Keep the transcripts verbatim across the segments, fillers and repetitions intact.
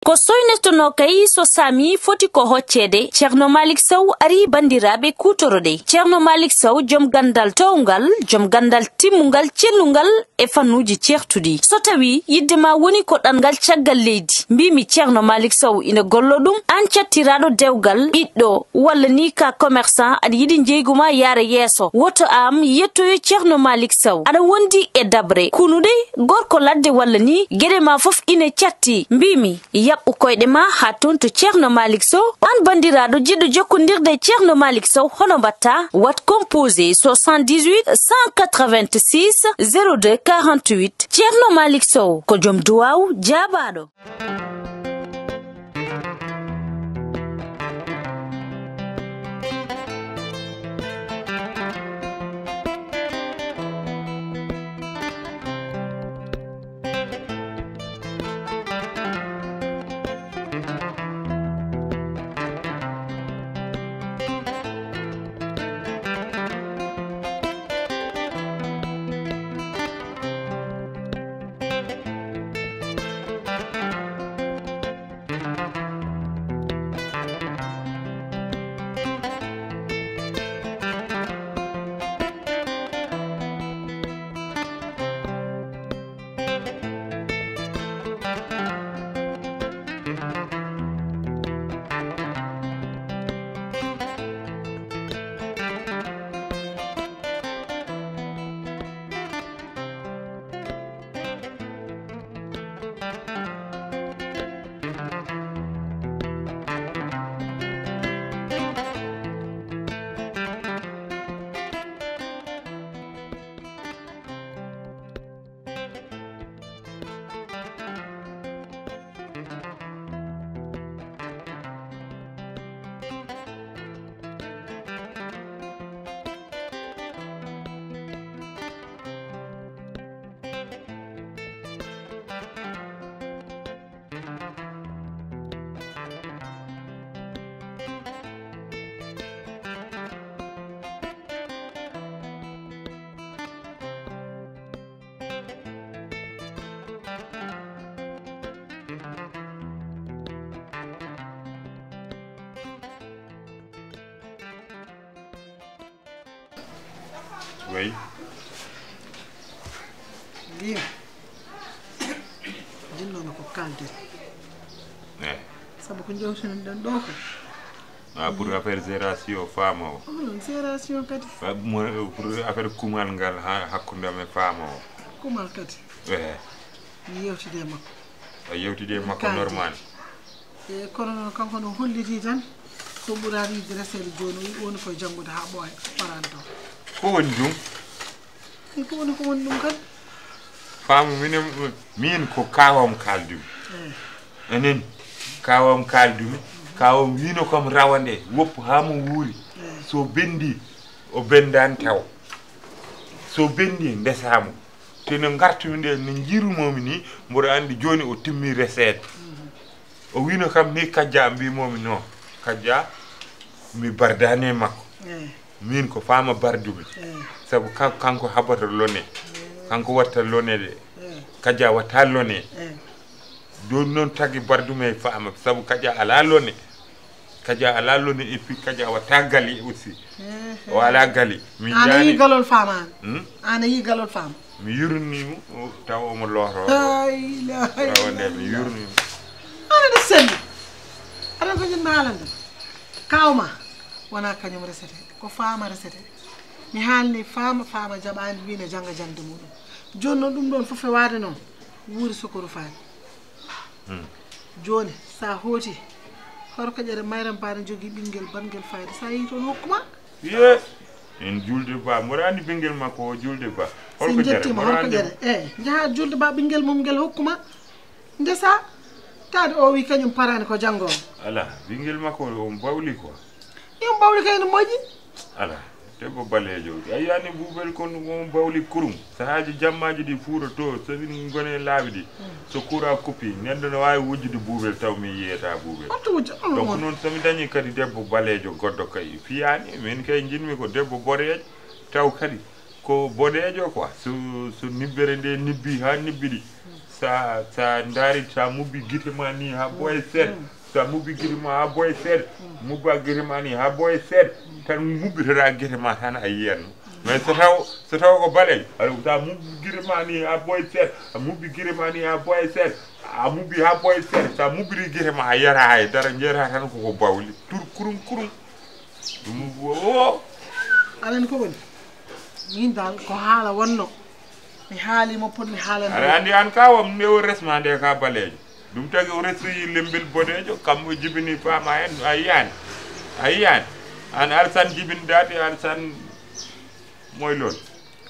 Ko soynetonoo kay so saami foti ko hocceede, Ceerno Maalik Sow arii banndiraaɓe kuutoroɗe. Ceerno Maalik Sow, jom ganndal toowngal, jom ganndal timmungal, cellungal e fannuuji ceertuɗi. So tawii yiɗde ma woni ko ɗanngal caggal leydi, mbiimi Ceerno Maalik Sow ina gollo ɗum, aan cattiraaɗo dewgal, ɓiɗɗo, walla ni ka commerçant, aɗa yiɗi njeygu ma yaara yeeso, woto aan yettoyo Ceerno Maalik Sow. Aɗa wondi e daɓre, kunuɗe, gorko ladde walla ni, geɗe ma fof ina catti. Mbiimi, yaɓɓu koyɗe ma haa toon to Ceerno Maalik Sow. Aan banndiraaɗo jiɗɗo jokkondirde e Ceerno Maalik Sow, hono mbaɗtaa? Waɗ composé soixante-dix-huit cent quatre-vingt-six zéro deux quarante-huit. Ceerno Maalik Sow ko jom duwaaw jaabaaɗo. Wey. Mbiyam, jinnoomi ko kaalden. Eh. Sabu ko njewtinoɗen ɗo ko. Ah, pour affaire gération faama o. Onon gération kadi. Ah, mo- pour affaire kumal ngal ha hakkunde amen faama o. Kumal kadi. Eh. Mi yewtide e makko. A yewtidi e makko Kaaldi. Normal. E kono noon kanko no holliti tan ko ɓuraani yiɗde reseede jooni o woni koye janngude haa ɓooya ɓaraani taw. Ko woni ɗum? E ko woni ko woni ɗum kadi? Faamu minen min ko kaawam kaaldumi. Eyi. Enen kaawam kaaldumi. Kaawam wino kam rawa nde woppu haa mo wuuri. Eyi. So bendi o bendani taw. So bendi ndesamo. Te no ngartumi nde no jirumomi ni mboɗo andi joni o timmi reseede. O wino kam ni kajja mbimomi no kajja mi bardani e makko. Eyi. Min ko faama bardumi. Eyi. Sabu kan- kanko haɓata lone. Kanko watta lone ɗe. Eyi. Kajja watta lone. Eyi. Joni noon tagi bardumi e faama sabu kajja ala lone. Kajja ala lone et puis kajja watta gali aussi. O ala gali. Mi An a yii jaani. Galol Faama an? Hmm? An a yii Galol Faama? Mi yurni mo o- taw omo looto. La ilaha Rawa nde mi illallah. Yurni mo. Aɗa selli. Aɗa ko ñin mi haalande. Kawma wona kañum resete. Ko faama resete. Mi haalni faama, faama jaɓaani wi ne jannga jannde muɗum. Jooni noon ɗum ɗoon fof fewaade noon wuuri soko rufaani. Jooni so a hooti horko ƴere mayram ba ne jogii ɓinngel banngel fayda so a yii toon hokkuma. Ye en julde ba mboɗo andi ɓinngel makko o julde ba. So en njettiima horko ƴere eyi njaha julde ba ɓinngel mum ngel hokkuma. Ndesa taade o wi kañum paraani ko janngo o. Ala ɓinngel makko o bawli quoi. Ɗum bawli kay no moƴƴi. Ala debbo baleejo a yiyani buubel kon ɗum on bawli kurum. Sahaaji jammaaji ɗi fuuroto somin ngone laawi ɗi. So courant coupi neɗɗo no waawi wujjude buubel taw min yiyata buubel. Wattu wujja Donc noon somi dañi kadi debbo baleejo goɗɗo kay fiyaani min kay njiɗmi ko debbo boɗeejo taw kadi ko boɗeejo quoi so so nibbere nde nibbi haa nibbi ɗi. Sa, sa ndaari, sa mubbi gite ma ni ha boye seeɗa. Sa mubbi gite ma ha boye seeɗa. Mubba gite ma ni ha boye seeɗa. Tan mubbitoɗa gite ma tan a yiyanno. Mais so taw, so taw ko baleejo, aɗa, sa mubbi gite ma ni ha boye seeɗa. A mubbi gite ma ni ha boye seeɗa. A mubbi ha boye seeɗa. Sa mubbiri gite ma a yiyata hay dara, jeeyata tan koko bawli. Tur kurum kurum. Ɗum o. Aɗa anndi ko woni? Min dal ko haala wonno. Mi haali mo pot mi haalande. Aɗa anndi an ka wam nde o resma nde ka baleejo. Ɗum tagi o resoyi lembel boɗeejo, kam o jibini paama en, a yiyaani. A yiyaani. An Alsan jibindaade, Alsan moylol.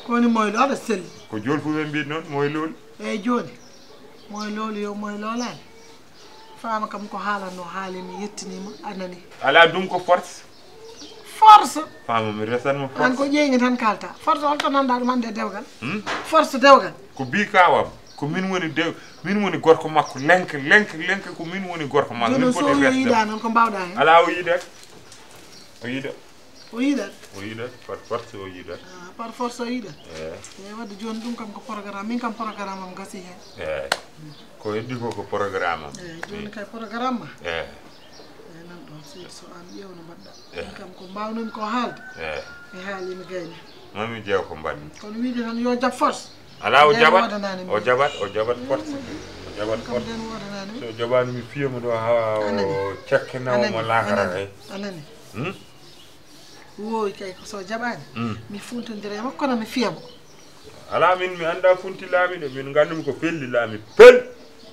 Ko woni moylo? Aɗa selli. Ko jolfuɓe mbiyi noon, moylol. Eeyi, jooni. Moylol yo moylolaani. Faama kam ko haalanno haali, mi yettiniima, a nani. Alaa, ɗum ko force. Force? Faama, mi resan mo force. An ko ƴeeŋi tan kalta. Force holto nanɗa ɗum hannde e dewgal? Hmm? Force dewgal. Ko bi kawam. Ko min woni dew, min woni gorko makko. Lenke, lenke, lenke, ko min woni gorko makko. Jooni min o poti sowi o resde. Yiɗa noon, ko mbawɗa heen? Alaa, o yiɗat. O yiɗat. O yiɗat? O yiɗat, par force o yiɗat. Ah, par force o yiɗat? Eeyi. Eeyi, wadde jooni ɗum kam ko programme, min kam programme am gasi heen. Eeyi. Ko heddi ko, ko programme am. Eeyi, jooni kay programme ma. Eeyi. Eeyi, nan ɗoon, seydi, so aan ƴeew no mbaɗɗa. Eeyi. Min kam ko mbaawnoomi ko haalde. Eeyi. Mi haali, mi gayni. Mami jeew ko mbaɗmi. Kono wiide tan yo jaɓ force. Alaa, o jaɓat, o jaɓat, o jaɓat force. O jaɓat force. So o jaɓaani, mi fiya mo ɗo haa o cekke nawa mo laakara kay. A nani? Hmm? Woowi kay, ko so jaɓaani, mm, mi funtondira e makko, kono mi fiya mo. Alaa, min mi anndaa funti laami de, min nganndumi ko pelli laami. Pel!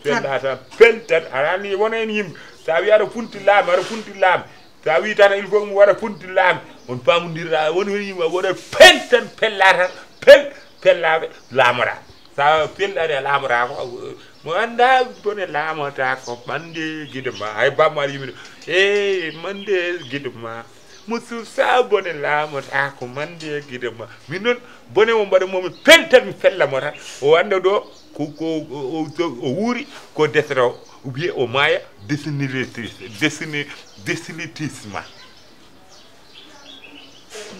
Tan. Pellata, pel tan. Alaa ni wona en yimɓe. So a wii aɗa funti laami, aɗa funti laami. So a wii tan, il faut mi waɗa funti laami. On paamondirɗa, woni, woni yimɓe, waɗa pel tan, pellata, pel, pellaaɓe, laamora. So a pellani a laamora ko, mo anndaa bone laamata ko mande gide ma. Hay bammal yimɓe, e mande gide ma. Musu sa bone laamata ko mande gide ma. Min noon, bone mo mbaɗa momi pel tan mi fella mo tan. O annda ɗo ko, ko, o, o, o wuuri ko desata o. Ou bien o maaya, définitif, défini-, définitivement.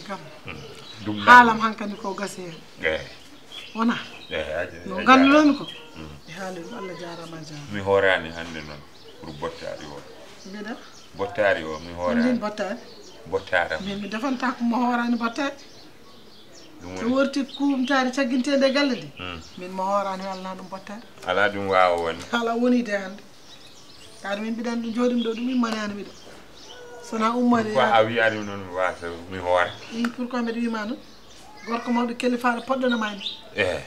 Kam. Hmm. Ɗum haalam hankadi ko gasi heen. Eeyi. Wona? Eeyi, aja, no aja. Ngannduɗon ko? Hmm. Mi haali ɗum, Allah jaaraama, a jaaraama. Mi hooraani hannde noon pour bottaari o. Mbiɗa? Bottaari o, mi hooraani. Min bottaari? Bottaara. Min mi defanta ko mo hooraani bottaari. Ɗum so woni worti kuumtaari cagginteende e galle nde, hmm, min mo hooraani, mi alana ɗum bottaari. Alaa, ɗum waawa wonde. Alaa, woni de hannde. Kaari min mbiɗan ɗum jooɗimi ɗo, ɗum immanaani miɗo. Sona ummori. Pourquoi a wiyaani noon mi waasa, mi hoora? I, pourquoi mbiɗa wima noon? Gorko mawɗo kelifaaɗo poɗɗo no mayni. Eh.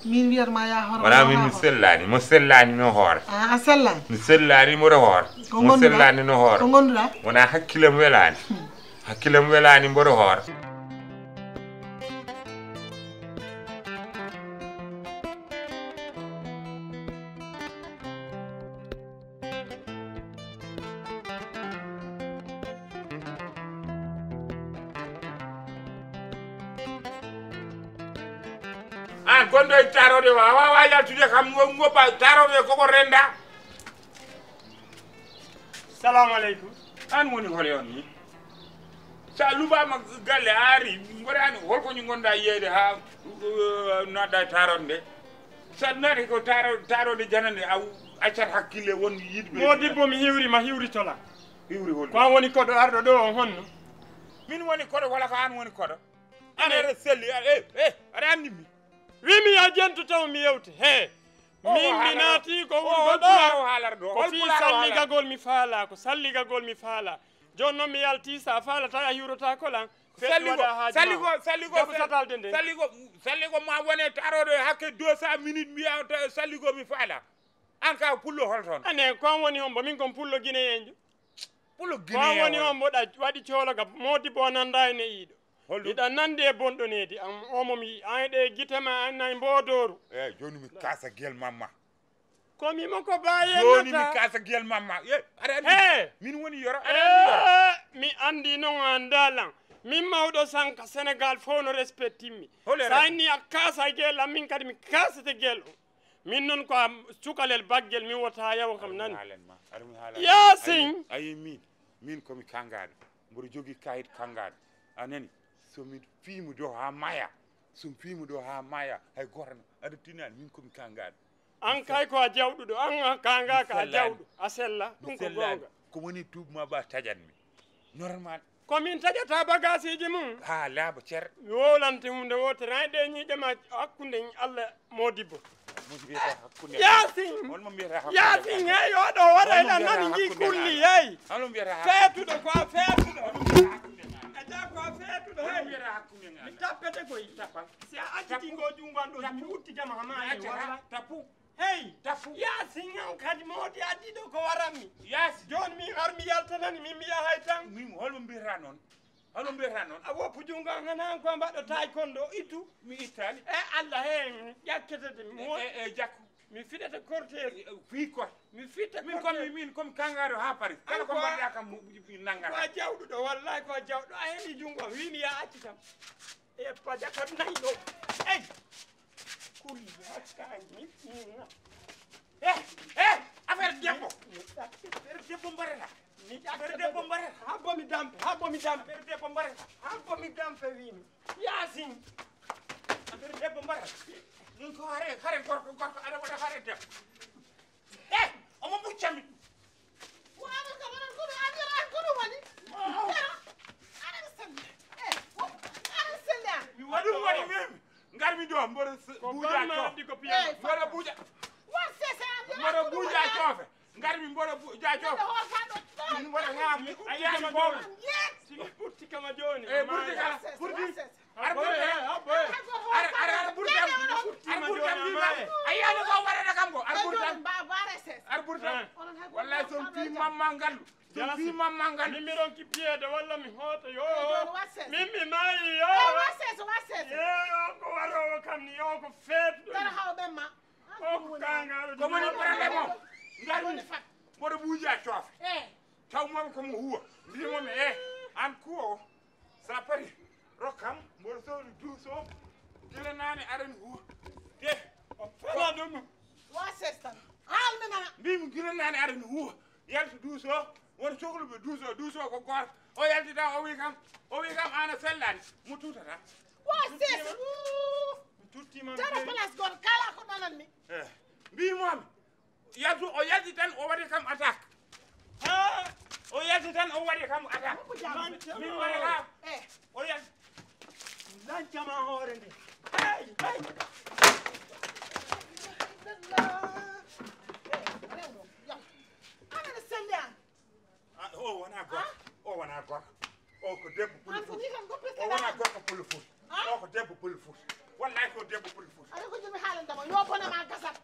Min wiyat ma ya hoora. Wona min mi sellaani, mo sellaani no hoora. Ah, a sellaani? Mi sellaani mboɗo hoora. Mo sellaani no hoora. Ko ngonduɗa? Wona hakkilem welaani. Hmm. Hakkilem welaani mboɗo hoora. An gonɗo e taarode o, a wawa yaltude kam ngo-, ngoppa taarode koko renda. Salamu aleykum. An woni hole on ni? Sa luɓama galle a ari, mboɗani holko ni gonɗa yeyde ha, uh, naɗɗa e taarode nde? Sa naati ko taaro-, taarode janande a accat hakkille won yiɗɓe. Modibbo, mi hiwri ma, hiwri tola. Hiwri hol? Ko an woni koɗo arɗo ɗo on honno? Min woni koɗo wala ko an woni koɗo? An aɗa selli, aɗa, eh, eh, aɗa anndi mi? Wimi ya jentu taw mi yewte. He. Min mi naati ko wurgo ɗo. Ko fii salligagol mi faala, ko salligagol mi faala. Jooni noon mi yalti, sa faala tan a hiwrota ko lan. Salligo, salligo, salligo, salligo, salligo ma wone taroɗo e hakke deux cents minutes mbiya salligo mi faala. An ka pullo holton? Ane, ko an woni hombo? Min kon pullo Guinéen jo. Pullo Guinéen. Ko an woni hombo ɗa waɗi coolo ka moodi bo nanda e ne'iiɗo. Holɗum? Iɗa nandi e bonɗo needi, an o mo mi yi'i, an e ɗe gite ma, an nay mboodooru. Eyi, jooni mi kaasa gel mamma. Ko mi mo ko baaye. Jooni mi kaasa gel mamma. Ye, aɗa anndi? He! Min woni yoro, aɗa anndi yoro? Eh, mi anndi non a anndaa lan. Min mawɗo sanka Senegal fof no respectimmi. Hole. Sa inni a kaasa gel am, min kadi mi kaasete gel on. Min non ko am cukalel baggel, mi wota yawo kam nani. Haalan ma, aɗa mi haalan ma. Yaasin! Ayi, ayi min, min ko mi kanngaaɗo. Mboɗo jogii kayit kanngaaɗo. A nani? So mi fiimu ɗo haa maya. So mi fiimu ɗo haa maya, hay gooto aɗa tinani, min ko mi kanngaaɗo. An kay ko a jawɗuɗo, an a kaanga ka a jawɗo, a sella, ɗum ko goonga. Ko woni tuubu ma ba taƴan mi. Normal. Ko min taƴata bagaasiiji mum. Haa laaɓa cer. Mi wowlante huunde wootere, hay ɗe ñiiƴe ma hakkunde Allah moodibbo. Yaasin! Yaasin, hey, oɗo waɗa ena nani njii kulli, hey. Feetuɗo ko a feetuɗo. A jaa ko a feetuɗo, hey. Mi tappete koy. Si a acciti ngo junngo an ɗo, mi utti jama ha maayi, walla. Tappu. Hey. Tappu. Yaasin, an kadi moodi addiɗo ko waranmi. Yaasin. Jooni min ar mi yaltanani, min mi yahay tan. Min hol mo mbiyata noon? Hol mo mbiyata noon? A woppu junngo an, hana an ko a mbaɗɗo taekwondo, ittu. Mi ittaani. E Allah, he, ƴakkete de, mi won. E, e, e, jakku. Mi fiɗata korteeji. E, e, fii kor. Mi fiɗta korteeji. Min komi, min komi kanngaaɗo haa Paris. Kala ko mbaɗɗa kam, mi nanngata. Ko a jawɗuɗo, wallahi ko a jawɗo. A heɓi junngo am, wiimi ya accitam. E paja kam nayi ɗo. Ey! Kulli hakkaani. Eh, eh, affaire debbo. Affaire debbo mbaɗata. Affaire debbo mbaɗata. Habbo mi dampe, habbo mi dampe. Affaire debbo mbaɗata. Habbo mi dampe wiimi. Yaasin. Affaire debbo mbaɗata. Min ko hare, hare gorko, gorko, aɗa waɗa hare debbo. Eh, omo ɓuccami. Ko aɗa ka waɗan kono, aɗa waɗan kono woni. Pero, aɗa selli. Eh, aɗa selli an. Mi waɗi ɗum woni min. Ngarmi ɗo, mboɗo s-, ko buuja bamma coofe. Addi ko piya. Eh, mboɗo buuja. Wa sese an, mboɗo buuja coofe. Ngarmi mboɗo buuja coofe. Min waɗa ŋaam. A yiyaani boobo. Si mi ɓurti kama jooni. Eh, ɓurti kala, ɓurti. Ar ɓurtam. Ar, ar, ar ɓurtam. Ar ɓurtam, mi ma. A yiyaani ko waɗata kam ko? Ar ɓurtam. Ar ɓurtam. Wallahi, so mi fii mamma ngallu. So mi fii mamma ngallu. Min mi ronki piyeede walla mi hoota yo. Min mi maayi yo. Yo, ko waroowo kam ni yo ko feetuɗo. O ko kaangaaɗo. Ko woni problème o? Ngarmi. Mboɗo buuja coofe. Taw moom ko mo huwa. Mbimomi, eh, an kuwo. Sa pari, rokkam, mboɗo sohli duuso, gila naane aɗani huwa. Te, o fala ɗum. Wa sestan. Haalnana. Mbimi gila naane aɗani huwa. Yaltu duuso, won cohluɓe duuso, duuso ko gooto. O yalti tan, o wi kam, o wi kam, an a sellani. Mo tutata. Wa ses. Mi tuttima. Tara place goto, kala ko nananmi. Eh, mbimomi. Yaltu, o yalti tan, o waɗi kam attaque. Ha! O yalti tan, o waɗi kam attaque. Min waɗata. Eh. O yalti. Lancama hoore nde. Hey, hey. Aɗa selli an. Ah, o wona gorko. O wona gorko. O ko debbo pullo Fuuta. O wona gorko pullo Fuuta. O ko debbo pullo Fuuta. Wallahi ko debbo pullo Fuuta. Aɗa ko joomi haalanda mo. Yo bone ma gasat.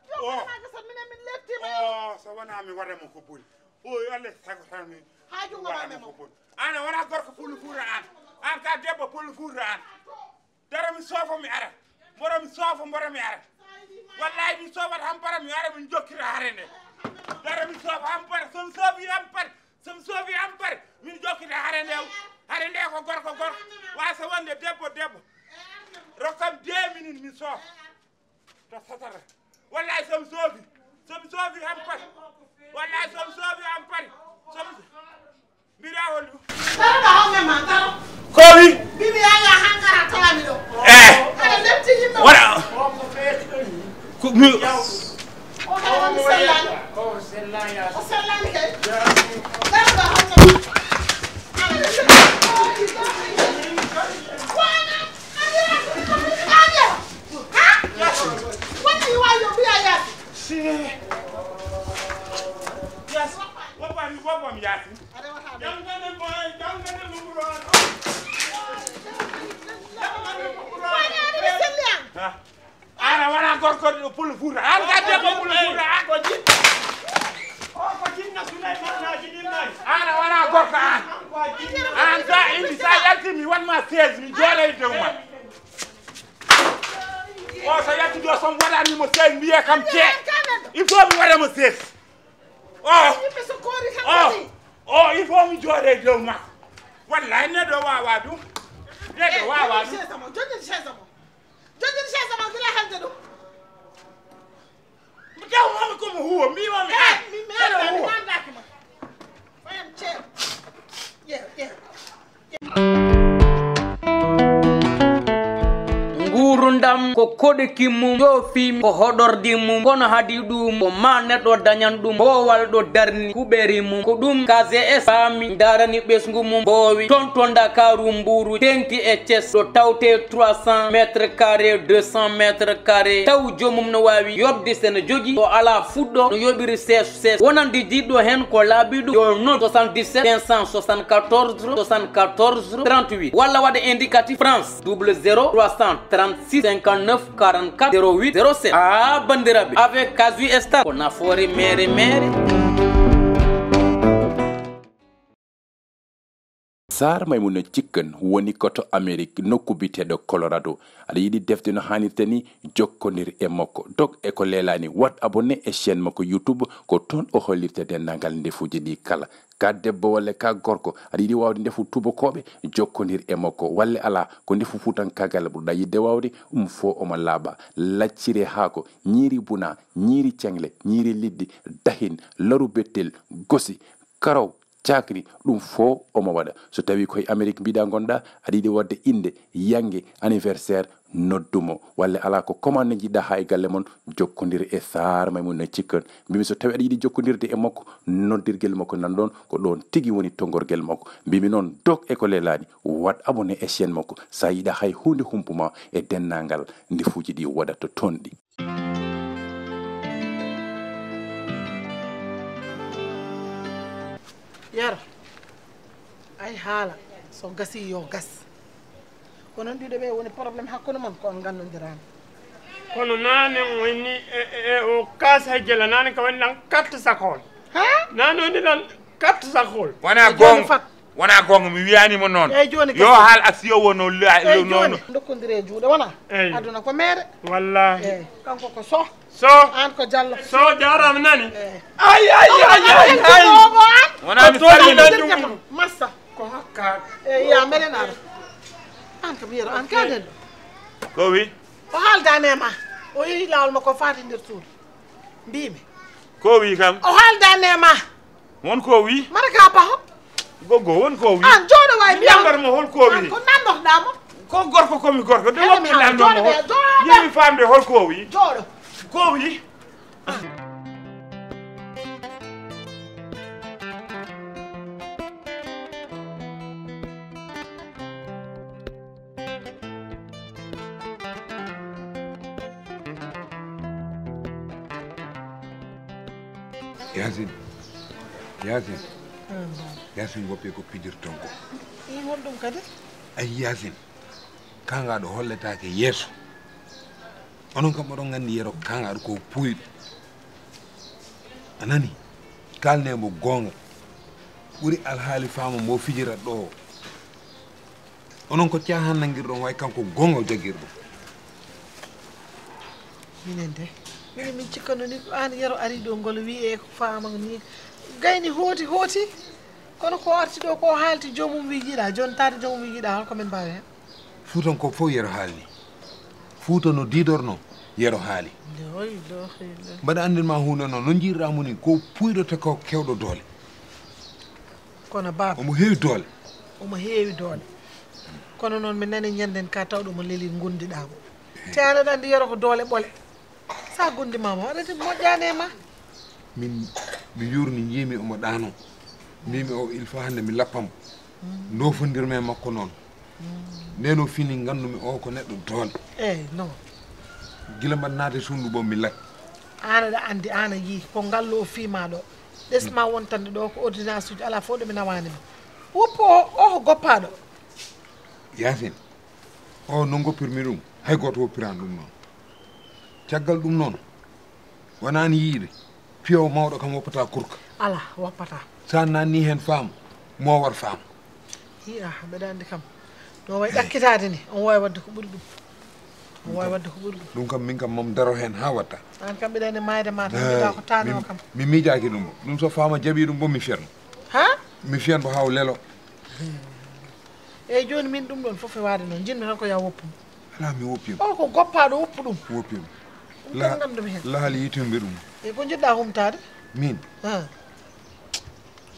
Yo bone ma gasat. Minen min leptima. O, so wona mi waɗa mo ko boni. O, yo Allah sago tan mi. Ha jungo ma memo. An a wona gorko pullo Fuuta an. An ka debbo pullo Fuuta an. Dara mi soofo mi ara. Mboɗo mi soofo mboɗo mi ara. Wallahi mi soofat hampara mi ara min jokkira hare nde. Dara mi soofo hampara, so mi soofi hampara, so mi soofi hampara, min jokkita hare nde. Hare nde ko gorko gorko. Wasa wonde debbo debbo. Rokkam deux minutes mi soofo. To satara. Wallahi so mi soofi. So mi soofi hampara. Wallahi so mi soofi hampara. So mi Mbiɗa hollu. Tara ka hawme ma, tara. Ko wi? Mbiɗa yaya hangara tawami ɗo. Eh. Aɗa lepti yimɓe. Wala. Ko mi. O hawmi sellani. O sellani kay. Tara ka hawme ma. Aɗa lepti. Wana. Aɗa lepti. Ha? Woni wayo mbiya yasi. Si. Yasi. Wobam, wobam yasi. An a wona gorko pullo Fuuta. An ka debbo pullo Fuuta. An ko jinna. O ko jinna Suleymaanaaji ɗin nayi. An a wona gorko an. An sa indi sa yalti mi wanma chaise mi jooɗa e dow ma. O so yalti ɗo so mi waɗani mo chaise mbiye kam te. Il faut mi waɗa mo chaise. Oh. Yimɓe so koori tan oh kadi. Oh, il faut mi jooɗe dow makko. Wallahi neɗɗo wawa ɗum. Neɗɗo wawa ɗum. Chaise mo, jojjin chaise mo. Jojjin chaise mo gila hande ɗum. Mi taw momi ko mo huwa, mi momi. Eh, mi mi anda mi nandaki ma. Fayam chair. Yeah, yeah. Nguurndam ko Koɗki mum joofimi ko hoɗordi mum, kono hadi ɗum ko ma neɗɗo dañan ɗum boowal ɗo darni kuɓeri mum. Ko ɗum K G S faami, ndarani ɓesngu mum boowi. Toon to Ndakaaru, Mbuuru, teŋti e Thiès, ɗo tawte trois cents mètres carrés, deux cents mètres carrés, taw joomum no waawi yoɓde, so no jogii, o alaa fuɗɗo, no yoɓiri sees sees. Wonande jiɗɗo heen ko laabi ɗum, yo noddu soixante-dix-sept cinq cent soixante-quatorze soixante-quatorze trente-huit walla waɗa indicatif France double zéro trois cent trente-six cinquante-neuf quarante-quatre zéro huit zéro sept. Ah, banndiraaɓe, avec Casu Star, ko nafoore meere meere. Saar Maymuna Cikkan woni ko to Amerik, nokku biyeteeɗo Colorado. Aɗa yiɗi defde no haanirta ni? Jokkondir e makko. Dog e ko leelaani. Waɗ abonné e chaîne makko YouTube. Ko toon o hollirta denndaangal ndefuuji ɗi kala. Ka debbo walla ka gorko, aɗa yiɗi waawde ndefu tubakooɓe? Jokkondir e makko. Walla alaa, ko ndefu fuutankaagal ɓurɗaa yiɗde waawde? Ɗum fof omo laaɓa. Lacciri haako, ñiiri buna, ñiiri ceŋle, ñiiri liɗɗi, dahin, laru bettel, gosi, karaw, cakri, ɗum fof omo waɗa. So tawii ko e Amerik mbiɗa ngonɗaa, aɗa yiɗi waɗde innde, yannge, anniversaire, noddu mo. Walla alaa, ko commande njiɗɗaa haa e galle mon, jokkondir e Saar Maymuna Cikkan. Mbimi so tawii aɗa yiɗi jokkondirde e makko, noddirgel makko nan ɗoon, ko ɗoon tigi woni tonngorgel makko. Mbimi noon, dog e ko leelaani, waɗ abonné e chaîne makko. So a yiɗaa hay huunde humpuma e denndaangal ndefuuji ɗi waɗata toon ɗi. Yero, ay haala, so gasii yo gas. Ko noon ɗiɗo ɓee woni problème hakkunde mon, ko on ngannondiraani. Kono naane woni e, e, e o kaas hay gila naane ka woni lan carte sakol. Ha? Naane woni lan carte sakol. Wona gonga. Wona gonga, mi wiyani mo noon. Eyyi, jooni yo haal aksiyo wonno. Eyyi, jooni dokkondire juuɗe wona. Eyyi. Aduna ko meere. Wallahi. Eyyi, kanko ko so. So. An ko jallo. So jarama nani. Eyyi. Ay ay ay ay ay. Wona mi salmina ɗum. Massa. Ko hakka. Eyyi, ya meɗen ara. An kam yero an ka nden. Ko wi? O haaldani e ma. O yehi lawol makko faati nder suudu. Mbimi. Ko wi kam? O haaldani e ma. Won ko wi? Mata ka paho. Goggo won ko wi? An jooɗo way mi. Nambar mo hol ko wi? Ko nannotoɗa mo. Ko gorko komi gorko de won mi nanno mo. Yimi famde hol ko wi? Jooɗo. Ko wi? Yaasin, Yaasin, Yaasin, woppe ko pidirton ko. I honɗum kadi? Ay Yaasin, kangaɗo holletaake yeeso. Onon kam oɗon nganndi yero kangaɗo ko puyɗo. A nani? Kalne mo goonga. Ɓuri alhaali faama mo fijirat ɗo o. Onon ko caahan nanngirɗon way kanko goonga o jaggirɗo. Minen de minen min cikkano ni ko an yero ari ɗo ngol wiye ko faama ni gayni hooti hooti kono ko arti ɗo ko haalti joomum wi yiɗa joni taade joomum wi yiɗa holko min mbawi hen. Fuutankooɓe fof yero haalni. Fuuta no diidornoo yero haali. Mbaɗa anndin ma huunde noon no njiirɗaa mo ni ko puyɗo te ko kewɗo doole. Kono baaba omo heewi doole. Omo heewi doole. Kono noon mi nani ñannden ka tawɗo mo leli ngondiɗaa mo. Te aɗa anndi yero ko doole ɓole. Sa gondi mama aɗa moƴƴani e ma. Min mi yurni jiimi omo ɗaano. Mbimi o il faut hannde mi lappamo. Ndofondirmi e makko noon. Ndeno fini nganndu-mi o ko neɗɗo doole. Eyi non. Gila mbaɗa naata e suudu bo mi lak. Aan aɗa anndi aan a yii ko ngallo o fiima ɗo. Ɗesma wontande ɗo ko ordonnance uji alaa fof ɗo mi nawaani ma. Woppu o o ko goppaaɗo. Yaasin. O no ngoppirmi ɗum hay gooto woppiraani ɗum noon. Caggal ɗum noon wonaani yiyde piyowo mawɗo kam woppata kurka. Alaa woppata. So a naanni heen faamu moowor faamu. Hi a mbeɗa anndi kam no way ɗakkitaade ni omo waawi waɗde ko ɓuri ɗum. Omo waawi waɗde ko ɓuri ɗum. Ɗum kam min kam mom daro heen haa watta. Aan kam mbeɗa anndi maayde ma tan mbiɗa ko taani o kam. Mi miijaaki ɗum ɗum so faama jaɓii ɗum bo mi fiyat mo. Ha? Mi fiyat mo haa o lelo. Eyi jooni min ɗum ɗoon fof e waade noon njiɗmi tan ko yo a woppu mo. Alaa mi woppiima. O ko goppaaɗo woppu ɗum. Woppiima. Ɗum ɗoon nganndu-mi heen. Lahaali yitimmi ɗum. Eyi ko njiɗ-ɗaa humtaade? Miin?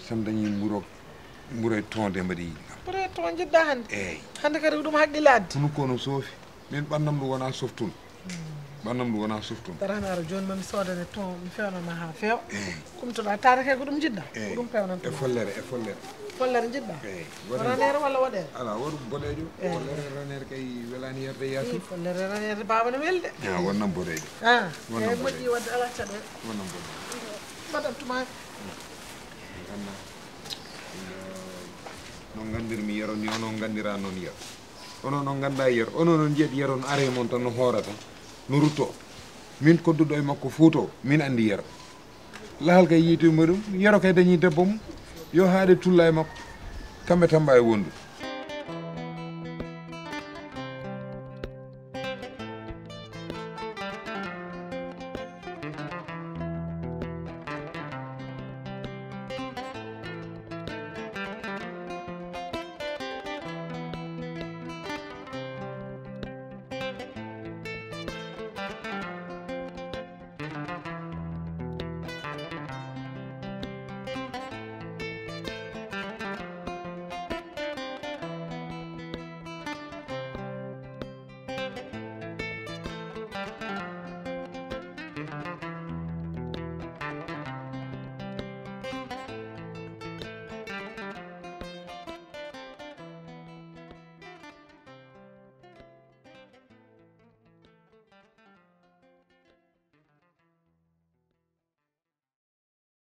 So mi dañii mburo mburo e toonde mbaɗi yiɗi kam. Mburo e toon njiɗ-ɗaa hannde? Eey. Hannde kadi ko ɗum haqqille addi. Kono ko no soofi. Miin ɓanndam ɗum wonaa softuno. Ɓannam ɗum wonaa softum. Daranaaro, jooni ma mi soodane ton, mi fewnana haa feewa. Kumtoɗaa taarake ko ɗum njiɗɗa? Ko ɗum pewnanta. E follere, e follere. Follere njiɗɗa? Eyi. Raneere walla woɗeere? Alaa, waɗu boɗeejo. Follere raneere kay welaani yarde yaasi. Follere raneere baaba no weli de. Ah, wonnam boɗeejo. Ah, wonnam boɗeejo. Moƴƴi waɗde alaa caɗeele. Wonnam boɗeejo. Mbaɗam tumaani. Ganna. No nganndirmi yero ni, onon nganndiraa noon yero. Onon on nganndaa yero. Onon on njiyat yero no aree mon tan no hoorata, no ruttoo. Min kodduɗo e makko Fuuta o, min anndi yero. Lahal kay yiitii mo ɗum, yero kay dañii debbo mum. Yo haaɗe tulla e makko. Kamɓe tan mbaawi wondude.